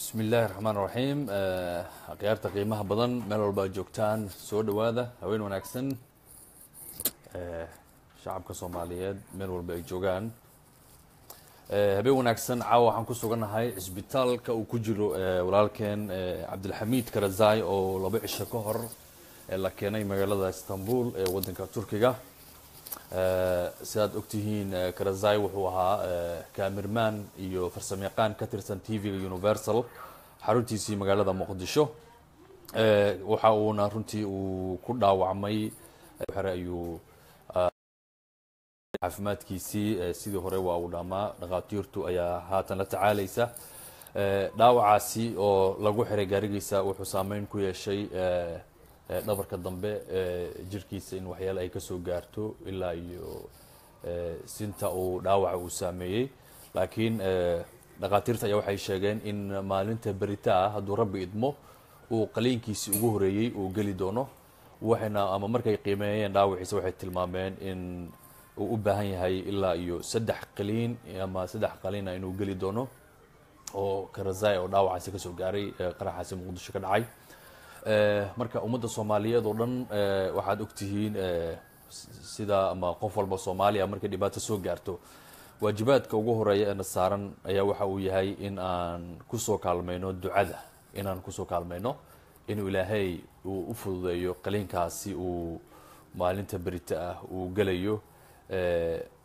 Bismi illaahi raxmaan raxiim. Akhyaarta qiimaha badan, meel walba ad joogtaan, soo dhowaada, haween wanaagsan. Shacabka Soomaaliyeed meel walba ay joogaan, habeen wanaagsan. Caawa waxaan ku sugannahay cisbitaalka uu ku jiro walaalkeen Cabdilxamiid Karazai, oo 2 cisho ka hor la keenay magaalada Istanbul ee waddanka Turkiga. Sidaad ogtihiin, Karazai wuxuu ahaa cameraman iyo farsamayaqaan ka tirsan TV-ga Universal xaruntiisii magaalada Muqdisho. Waxa uuna runtii uu ku dhaawacmay xere ayuu caafimaadkiisii sidii hore waa uu dhamaa, dhakhaatiirtu ayaa haatan la tacaalaysa. Dhaawacaasi oo lagu xiray gaarigiisa wuxuu saameyn ku yeeshay dhabarka dambe jirkiisa, in waxyaale ay kasoo gaarto ilaa iyo sinta uu dhaawaca uu saameeyey. Laakiin dhakhaatiirta ayaa waxay sheegeen in maalinta berita ah, hadduu Rabbi idmo, uu qaliinkiisii ugu horeeyey uu geli doono. Waxayna ama markay qiimeeyeen dhaawaciisa, waxay tilmaameen in uu u baahan yahay ilaa iyo saddex qaliin ama saddex qaliina inuu geli doono, oo Karazai oo dhaawacaasi kasoo gaaray qaraxaasi Muqdisho ka dhacay. Marka ummadda Soomaaliyeed oo dhan waxaad ogtihiin sida ama qof walba Soomaaliya markay dhibaato soo gaarto, waajibaadka ugu horeeya ee na saaran ayaa waxa uu yahay in aan kusoo kaalmayno ducada, inaan kusoo kaalmayno inuu Ilaahay uu u fududeeyo qaliinkaasi uu maalinta berita ah uu gelayo.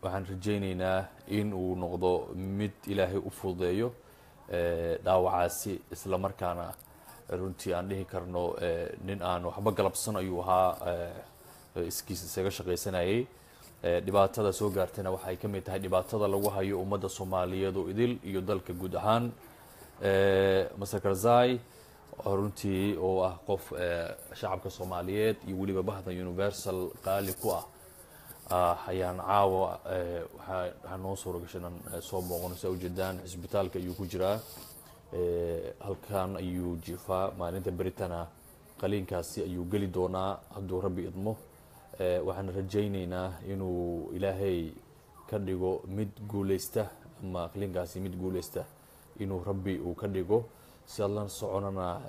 Waxaan rajayneynaa in uu noqdo mid Ilaahay u fududeeyo dhaawacaasi, isla markaana runtii aan dhihi karno nin aan waxba galabsan ayuu ahaa, iskiis isaga shaqaysanayay. Dhibaatada soo gaartayna waxay ka mid tahay dhibaatada lagu hayo ummadda Soomaaliyeed oo idil iyo dalka guud ahaan. Master Karzai runtii oo ah qof shacabka Soomaaliyeed iyo weliba bahda Universal qaali ku ah ayaan caawa waxaa noo suura gashay inaan soo booqano. Si ujeedaan, cisbitaalka ayuu ku jiraa, halkan ayuu jiifaa. Maalinta beritana qaliinkaasi ayuu geli doonaa, hadduu Rabbi idmo. Waxaan rajayneynaa inuu Ilaahay ka dhigo mid guuleysta, ama qaliinkaasi mid guuleysta inuu Rabbi uu ka dhigo. Si aad la soconana,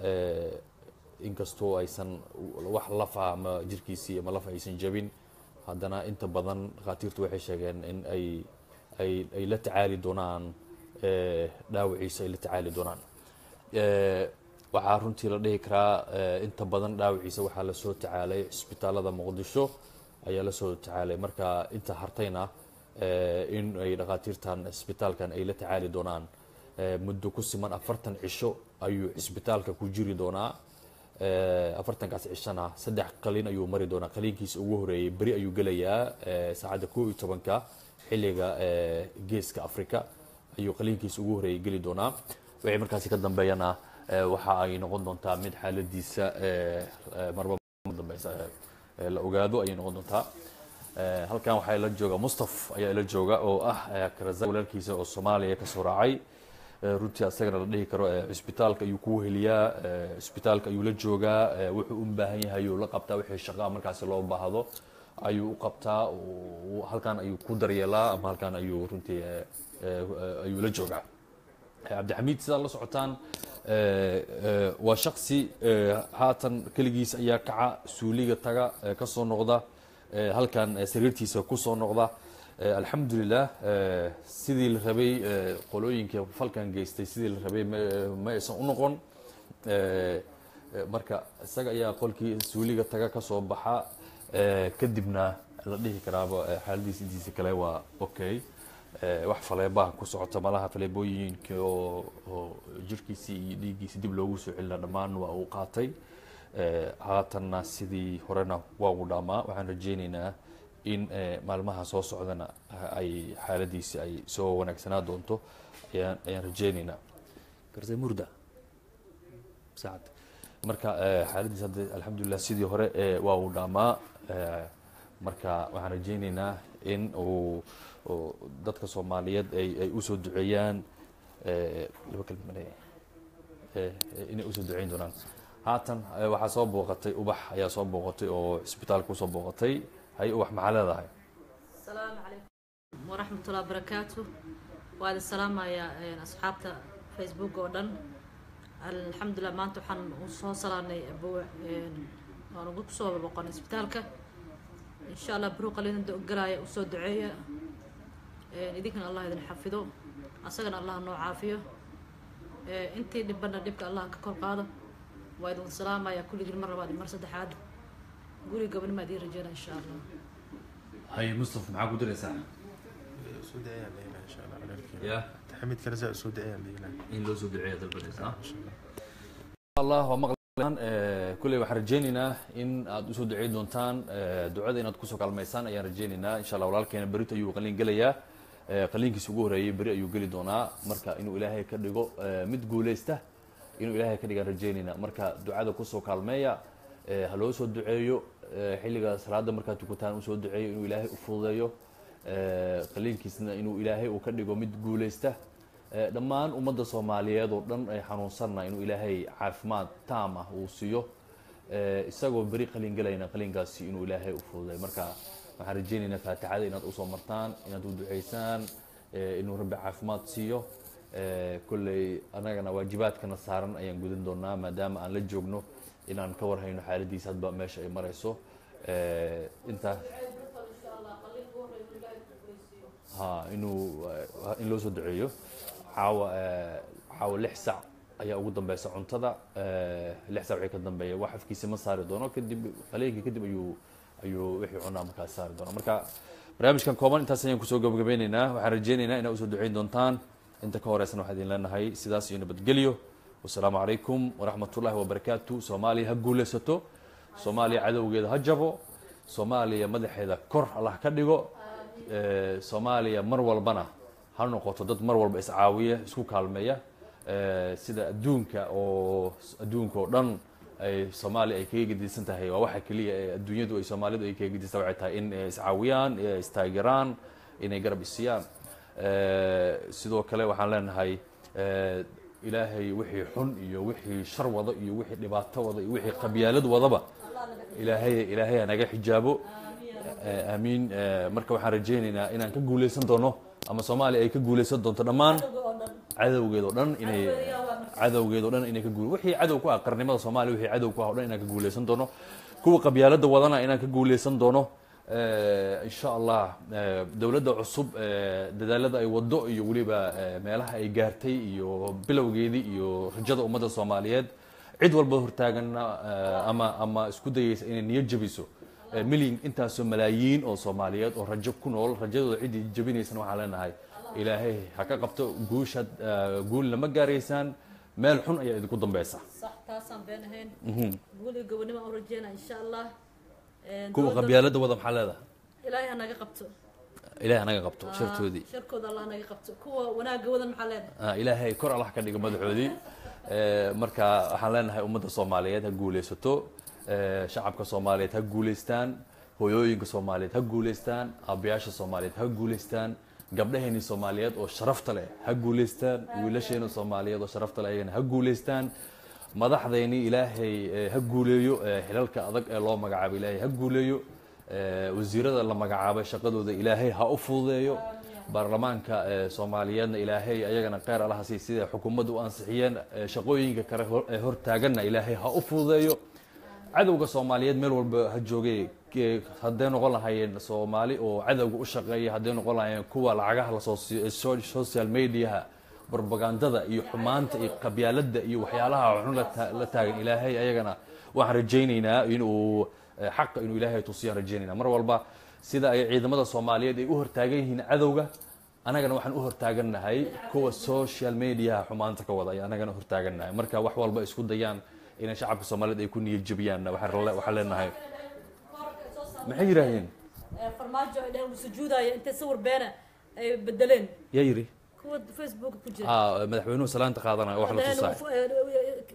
inkastoo aysan wax lafa ama jirkiisii ama laf aysan jabin, haddana inta badan dhakhaatiirtu waxay sheegeen in ay la tacaali doonaan dhaawaciisa, ay la tacaali doonaan. Waxaa runtii la dhihi karaa inta badan dhaawaciisa waxaa lasoo tacaalay cisbitaalada Muqdisho ayaa lasoo tacaalay. Marka inta hartayna in ay dhakhaatiirtan cisbitaalkan ay la tacaali doonaan. Muddo ku siman 40 cisho ayuu cisbitaalka ku jiri doonaa. 40kaas cishona saddex qaliin ayuu mari doonaa. Qaliinkiisa ugu horeeyey beri ayuu gelayaa, saacadda 11-ka xilliga Geeska Africa ayuu qaliinkiisa ugu horeeyey geli doonaa. Wixii markaasi ka dambeeyana waxa ay noqon doontaa mid xaaladiisa marba dambeysa la ogaado ayay noqon doontaa. Halkan waxaa ila jooga Mustaf ayaa ila jooga, oo ah Karazai walaalkiisa oo Soomaaliya kasoo raacay. Runtii asagana la dhihi karo cisbitaalka ayuu ku weheliyaa, cisbitaalka ayuu la joogaa, wuxuu u baahan yahay ayuu la qabtaa, wixii shaqaa markaasi loo baahdo ayuu u qabtaa, halkan ayuu ku daryeelaa ama halkan ayuu runtii ayuu la joogaa. Cabdixamiid, sidaad la socotaan, waa shaksi haatan keligiis ayaa kaca, suuliga taga, kasoo noqda, halkan sariirtiisa kusoo noqda. Alxamdulilah, sidii la rabay qolooyinka falkan geystay sidii la rabay ma aysan u noqon. Marka isaga ayaa qolkii suuliga taga, kasoo baxa, kadibna la dhihi karaaba xaaladiisa intiisa kale waa okay. Wax faleebaha ku socota malaha, faleebooyinka oo jirkiisii iyo dhiiggiisi dib loogu soo celina dhammaan waa uu qaatay. Haatanna sidii horena waa uu dhaamaa. Waxaan rajayneynaa in maalmaha soo socdana ay xaaladiisi ay soo wanaagsanaa doonto ayaan rajayneynaa. Karzai murda saacad. Marka xaaladiis hadda, alxamdulilah, sidii hore waa uu dhaamaa. Marka waxaan rajayneynaa in uu dadka Soomaaliyeed ay usoo duceeyaan, laba kelmad inay usoo duceyn doonaan. Haatan waxaa soo booqatay Ubax ayaa soo booqatay oo cisbitaalka usoo booqatay. Hay Ubax, maxaa leedahay? Asalaamu calaykum waraxmatullahi wabarakaatu. Waa idin salaamayaa asxaabta Facebook oo dhan. Alxamdulilah, maanta waxaan soo salaanay waan ugu kusoo boqonay isbitaalka. Insha Allah baruu qalin galaya, usoo duceeya. Idinkana Allah idin xafido, asagana Allah noo caafiyo, intii dhibana dhibka Allah ka kor qaado. Waa idin salaamaya kulligiin mar labaad iyo mar saddexaad. Guri gobonima idiin rajeyna, insha Allah. Hay Mustafa, maxaa ku diraysaa? Soo duceeyaan leeyahay, insha Allah, walaalkii. Ya. Xamid kale saa soo duceeyaan leeyahay. In loo soo duceeya dalbanaysaa. Insha Allah. Allah waa maqlaan. Kulley waxaan rajeynaynaa in aad usoo duceyn doontaan, ducada inaad kusoo kaalmaysaan ayaan rajeynaynaa, insha Allah. Walaalkeena berito ayuu qaliin gelayaa, qaliinkiisa ugu horeeyay beri ayuu geli doonaa. Marka inuu Ilaahay ka dhigo mid guuleysta, inuu Ilaahay ka dhigaan rajeynaynaa. Marka ducada kusoo kaalmeeya, ha loo soo duceeyo. Xilliga salaada markaad tukataan usoo duceeyo inuu Ilaahay u fududeeyo qaliinkiisna, inuu Ilaahay uu ka dhigo mid guuleysta. Dhammaan ummadda Soomaaliyeed oo dhan ay xanuunsanna inuu Ilaahay caafimaad taam ah uu siiyo. Isagoo beri qaliin gelayna, qaliinkaasi inuu Ilaahay u fududeeyo. Marka waxaan rajeynaynaa faatixada inaad usoo martaan, inaad u duceysaan, inuu Rabbi caafimaad siiyo. Kolley annagana waajibaadkana saaran ayaan gudan doonaa, maadaama aan la joogno, inaan ka warhayno xaaladiisa hadba meesha ay marayso. Intaa ha inuu in loo soo duceeyo. Caawa caawa 6 sac ayaa ugu dambeysa cuntada. 6 sac wixii ka dambeeya wax afkiisa ma saari doono. Kadib qaliinka kadib ayuu wixii cunaa markaas saari doona. Marka barnaamijkan kooban intaas ayaan kusoo gabagabeyneynaa. Waxaan rajeyneynaa inaad usoo duceyn doontaan. Inta ka horeysana waxaan idin leenahay sidaas iyo nabadgelyo. Wasalaamu calaykum waraxmatullahi wabarakaatu. Soomaaliya ha guuleysato, Soomaaliya cadowgeeda ha jabo, Soomaaliya madaxeeda kor Allah ka dhigo. Soomaaliya mar walbana ha noqoto dad mar walba iscaawiya, isku kaalmeeya. Sida adduunka oo dhan ay Soomaaliya ay kaga gedisan tahay, waa waxa keliya ee adduunyadu ay Soomaalidu ay kaga gedisan tahay, waxay tahay in ay iscaawiyaan, istaageeraan, inay garab isiyaan. Sidoo kale waxaan leenahay Ilaahay wixii xun iyo wixii shar wada iyo wixii dhibaato wada iyo wixii qabyaalad wadaba Ilaahay ha naga xijaabo. Aamiin. Marka waxaan rajaynaynaa inaan ka guuleysan doono ama Soomaaliya ay ka guuleysan doonto dhammaan cadowgeed oo dhan, inay cadowgeed oo dhan inay ka guul, wixii cadow ku ah qarnimada Soomaaliya, wixii cadow ku ah oo dhan inaan ka guuleysan doono, kuwa qabyaaladda wadana inaan ka guuleysan doono, insha Allah. Dowladda cusub dadaalada ay wado iyo weliba meelaha ay gaartay iyo bilowgeedii iyo rajada ummadda Soomaaliyeed, cid walba hortaaganna ama isku dayeysa inay niyad jabiso milyan, intaasoo malaayiin oo Soomaaliyeed oo rajo ku nool, rajadooda ciddii jabinaysana waxaan leenahay Ilaahay ha ka qabto. Guushaad guulna ma gaaraysaan, meel xun ayaa idinku dambeysa. Sax, taasaan been ahayn. Guul iyo gobonimo aan u rajeynaa, insha Allah. Kuwa qabyaaladda wada maxaa leedahay? Ilaahay ha naga qabto. Ilahay ha naga qabto shartoodii. Sharkooda Allah naga qabto. Kuwa wanaagga wadan maxaa leedahay? Ilaahay kor Allah ka dhigo madaxoodii. Marka waxaan leenahay ummadda Soomaaliyeed ha guuleysato, shacabka Soomaaliyeed ha guuleystaan, hooyooyinka Soomaaliyeed ha guuleystaan, aabayaasha Soomaaliyeed ha guuleystaan, gabdhaheeni Soomaaliyeed oo sharafta leh ha guuleystaan, wiilasheena Soomaaliyeed oo sharafta leh ayagana ha guuleystaan, madaxdeeni Ilaahay ha guuleeyo, xilalka adag ee loo magacaabay Ilaahay ha guuleeyo, wasiirada la magacaabay shaqadooda Ilaahay ha u fududeeyo, baarlamaanka Soomaaliyeedna Ilaahay ayagana kheyr Allaha siiy sida xukuumadda u ansixiyeen, shaqooyinka kale ee hortaaganna Ilaahay ha u fududeeyo. Cadowga Soomaaliyeed meel walba ha joogay, hadday noqon lahaayeen Soomaali oo cadowga u shaqeeya, hadday noqon lahaayeen kuwa lacagaha lasoo siiyo social mediaha propagandada iyo xumaanta iyo qabyaaladda iyo waxyaalaha xun la taagan, Ilaahay ayagana waxaan rajaynaynaa inuu xaqa inuu Ilaahay tusiyaan rajaynayna. Mar walba sida ay ciidamada Soomaaliyeed ay u hortaagan yihiin cadowga, anagana waxaan u hortaagannahay kuwa social mediaha xumaanta ka wada ayaa anagana hortaagannahay. Marka wax walba isku dayaan inay shacabka Soomaaliyeed ay ku niyad jabiyaanna, waxaan leenahay, maxay yidhaahdeen? Farmaajo ay dhaheen wuu sujuudaya, intay sawir beena ay bedeleen. Yaa yidhi? Kuwa Facebook ku jira. Ah, madaxweynuhu salaanta qaadanayo wax la tusaay.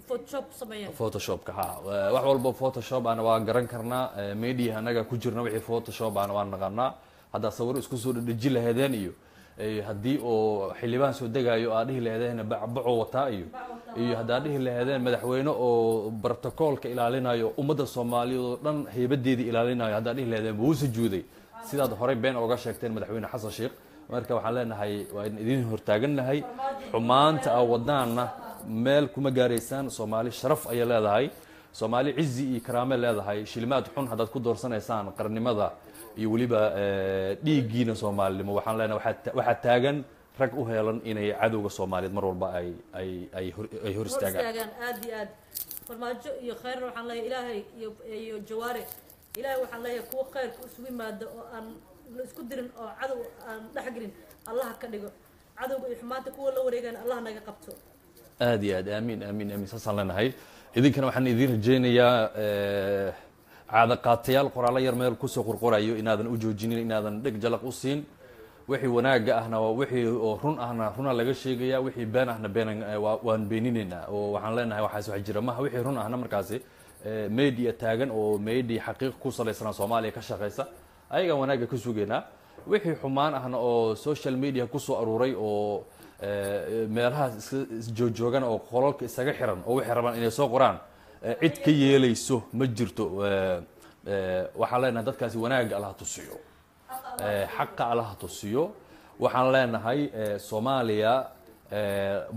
Photoshop sameeyeen. Photoshopka ha, wax walba Photoshop ana waa garan karnaa. Media anaga ku jirna, wixii Photoshop ana waan naqanaa. Haddaa sawir isku soo dhedheji laheedeen iyo haddii oo xildhibaan soo degayo aad dhihi laheedeen bacbaco wataa iyo haddaad dhihi laheedeen madaxweyne oo protocoolka ilaalinayo, ummadda Soomaaliyeed oo dhan haybadeedii ilaalinayo haddaad dhihi laheedeen wuu sujuuday, sidaad horey been oga sheegteen madaxweyne Xasan Sheekh. Marka waxaan leenahay waa idin hortaagannahay, xumaanta a wadaanna Meel kuma gaaraysaan. Soomaali sharaf ayay leedahay, Soomaali cizi iyo karaame leedahay. Shilimaad xun haddaad ku doorsanaysaan qarnimada iyo weliba dhiiggiina soomaalinimo, waxaan leenahay waxaa taagan rag u heelan inay cadowga Soomaaliyeed mar walba ay hor istaagaan. Istaagaan. Aad iyo aad. Farmaajo iyo khayrna waxaan leeyahay, Ilaahay iyo Jawaare, Ilaahay waxaan leeyahay kuwo khayrka isugu yimaada oo aan la isku dirin oo cadow aan dhex gelin Allaha ka dhigo. Cadowga iyo xumaanta kuwa la wareegana Allah naga qabto. Aad iyo aad, aamiin, aamiin, aamiin, saasaan leenahay. Idinkana waxaan idiin rajaynayaa caada qaatayaal qoraallo yar meel kusoo qorqorayo inaadan u joojinin, inaadan dheg jalaq u siin. Wixii wanaagga ahna waa wixii oo run ahna runa laga sheegaya, wixii been ahna been waan beeninaynaa oo waxaan leenahay waxaas wax jira maha. Wixii run ahna markaasi media taagan oo media xaqiiq ku salaysanaa Soomaaliya ka shaqeysa, ayagaan wanaagga ka sugaynaa. Wixii xumaan ahna oo social media kusoo aruuray oo meelahaas iska isjoogjoogan oo qolalka isaga xiran oo waxay rabaan inay soo qoraan, cid ka yeelayso ma jirto. Waxaan leenahay dadkaasi wanaagga Allaha tusiyo, xaqa Allaha tusiyo. Waxaan leenahay Soomaaliya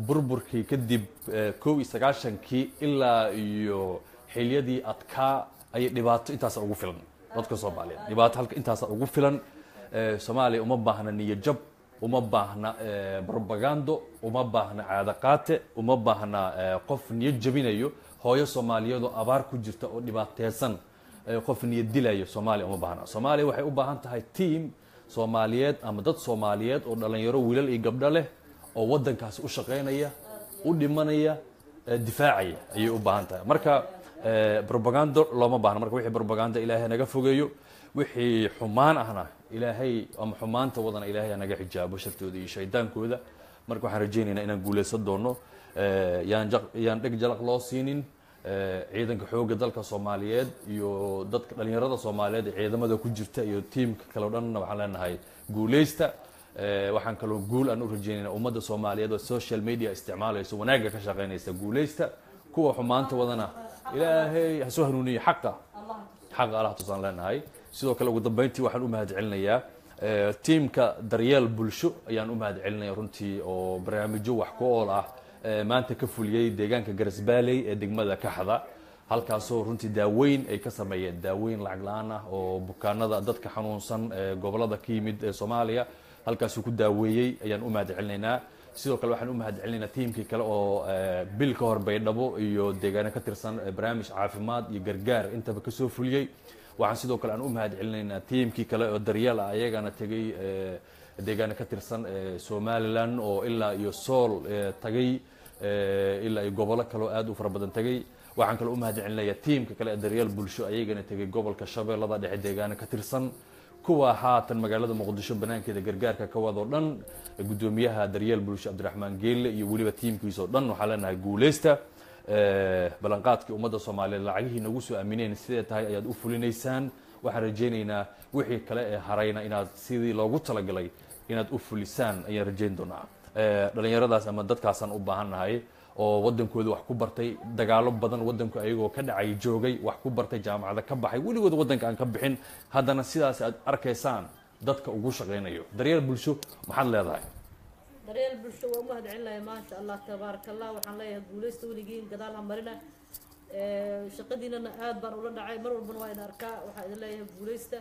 burburkii kadib 91-kii ilaa iyo xiliyadii adkaa ayay dhibaato intaasa ugu filan dadka Soomaaliyeed, dhibaato halka intaasa ugu filan. Soomaaliya uma baahna niyad jab, uma baahna propagando, uma baahna caado qaate, uma baahna qof niyad jabinayo hooyo Soomaaliyeed oo abaar ku jirta oo dhibaateysan, qof niyad dilayo Soomaaliya uma baahna. Soomaaliya waxay u baahan tahay team Soomaaliyeed ama dad Soomaaliyeed oo dhalinyaro wiilal iyo gabdho leh oo waddankaasi u shaqaynaya, u dhimanaya, difaacaya ayay u baahan tahay. Marka propagando looma baahna. Marka wixii propaganda Ilaahay naga fogeeyo, wixii xumaan ahna Ilaahay ama xumaanta wadana Ilaahay naga xijaabo shartooda iyo shaydaankooda. Marka waxaan rajaynaynaa inaan guuleysan doono. Yaan dheg jalaq loo siinin. Ciidanka xoogga dalka Soomaaliyeed iyo dadka dhalinyarada Soomaaliyeed ee ciidamada ku jirta iyo tiimka kale o dhanna waxaan leenahay guuleysta. Waxaan kaloo guul aan u rajaynayna ummadda Soomaaliyeed oo social media isticmaalayso, wanaagga ka shaqaynaysa, guuleysta. Kuwa xumaanta wadana Ilaahay ha soo hanuuniyo, xaqa Allah tusaan leenahay. Sidoo kale ugu dambeyntii waxaan u mahad celinayaa tiimka Daryeel Bulsho ayaan u mahad celinaya runtii, oo barnaamijyo wax ku ool ah maanta ka fuliyey deegaanka Garasbaaley ee degmada Kaxda, halkaasoo runtii daaweyn ay ka sameeyeen, daaweyn lacag la-aan ah oo bukaanada dadka xanuunsan ee gobolada ka yimid ee Soomaaliya halkaasuu ku daaweeyey ayaan u mahad celinaynaa. Sidoo kale waxaan u mahad celinaynaa tiimkii kale oo bil ka hor Baydhabo iyo deegaano ka tirsan barnaamij caafimaad iyo gargaar intaba kasoo fuliyey. Waxaan sidoo kale aan u mahad celinaynaa tiimkii kale oo daryeel ah, ayagana tegey deegaano ka tirsan Somaliland oo ilaa iyo Sool tagay, ilaa iyo gobollo kale oo aad u fara badan tagay. Waxaan kaloo u mahad celinayaa tiimka kale ee Daryeel Bulsho, ayagana tegay gobolka Shabeellada Dhexe deegaano ka tirsan, kuwa haatan magaalada Muqdisho banaankeeda gargaarka ka wado dhan. Guddoomiyaha Daryeel Bulsho Cabdiraxmaan Geelle iyo weliba tiimkiisa oo dhan waxaa leenahay guuleysta. Ballanqaadkii ummadda Soomaaliyeed lacagihii nagu soo aamineen sidee tahay ayaad u fulinaysaan. Waxaan rajaynaynaa wixii kale ee harayna inaad sidii loogu talagalay inaad u fulisaan ayaan rajayn doonaa. Dhalinyaradaas ama dadkaasaan u baahannahay oo waddankooda wax ku bartay, dagaalo badan waddanku ayagoo ka dhacay joogay, wax ku bartay, jaamacada ka baxay, weligood waddanka aan ka bixin, haddana sidaas aad arkaysaan dadka ugu shaqaynayo. Daryeel Bulsho maxaad leedahay? Daryeel Bulsho waa u mahad celinaya, maasha Allah, tabaaraka Allah. Waxaan leeyahay guuleysta weligiin, gadaal ha marina. Shaqadiinana aad baan ula dhacay, mar walbana waa idin arkaa. Waxaa idin leeyahay guuleysta,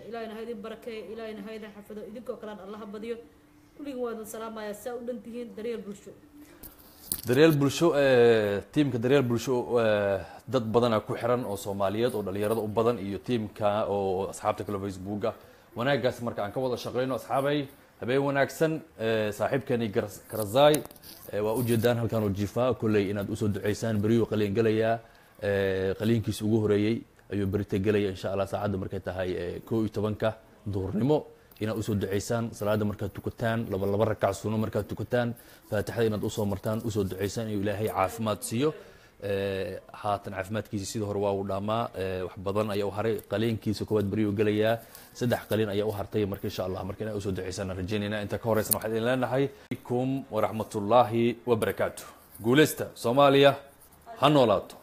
Ilaahina ha idin barakeeyo, Ilaahina ha idin xafido, idinkoo kalean Allaha badiyo. Kulligiin waa idin salaamayaa saa u dhan tihiin Daryeel Bulsho. Daryeel Bulsho, tiimka Daryeel Bulsho dad badana ku xiran oo Soomaaliyeed oo dhalinyarada u badan iyo tiimka oo asxaabta kale Facebooka wanaaggaas. Marka aan ka wada shaqeyno, asxaabay, habeen wanaagsan. Saaxiibkani Karazai waa ujeedaan halkan oo jiifaa. Kolley inaad usoo duceysaan. Beriyuu qaliin gelayaa, qaliinkiisa ugu horeeyey ayuu berita gelaya insha Allah, saacadda markay tahay 11-ka duhurnimo. Inaad usoo duceysaan salaada markaad tukataan, laba laba rakac suno markaad tukataan, faatixada inaad usoo martaan, usoo duceysaan inuu Ilaahay caafimaad siiyo. Haatan caafimaadkiisa sidii hore waa uu dhaamaa, wax badan ayaa u haray. Qaliinkiisa koowaad beriyuu gelayaa, saddex qaliin ayaa u hartay. Marka insha Allah marka inaad usoo duceysaan aan rajaynayna. Inta ka horeysana waxaan idin leenahay alaykum waraxmatullaahi wabarakaatu. Guuleysta, Soomaaliya ha noolaato.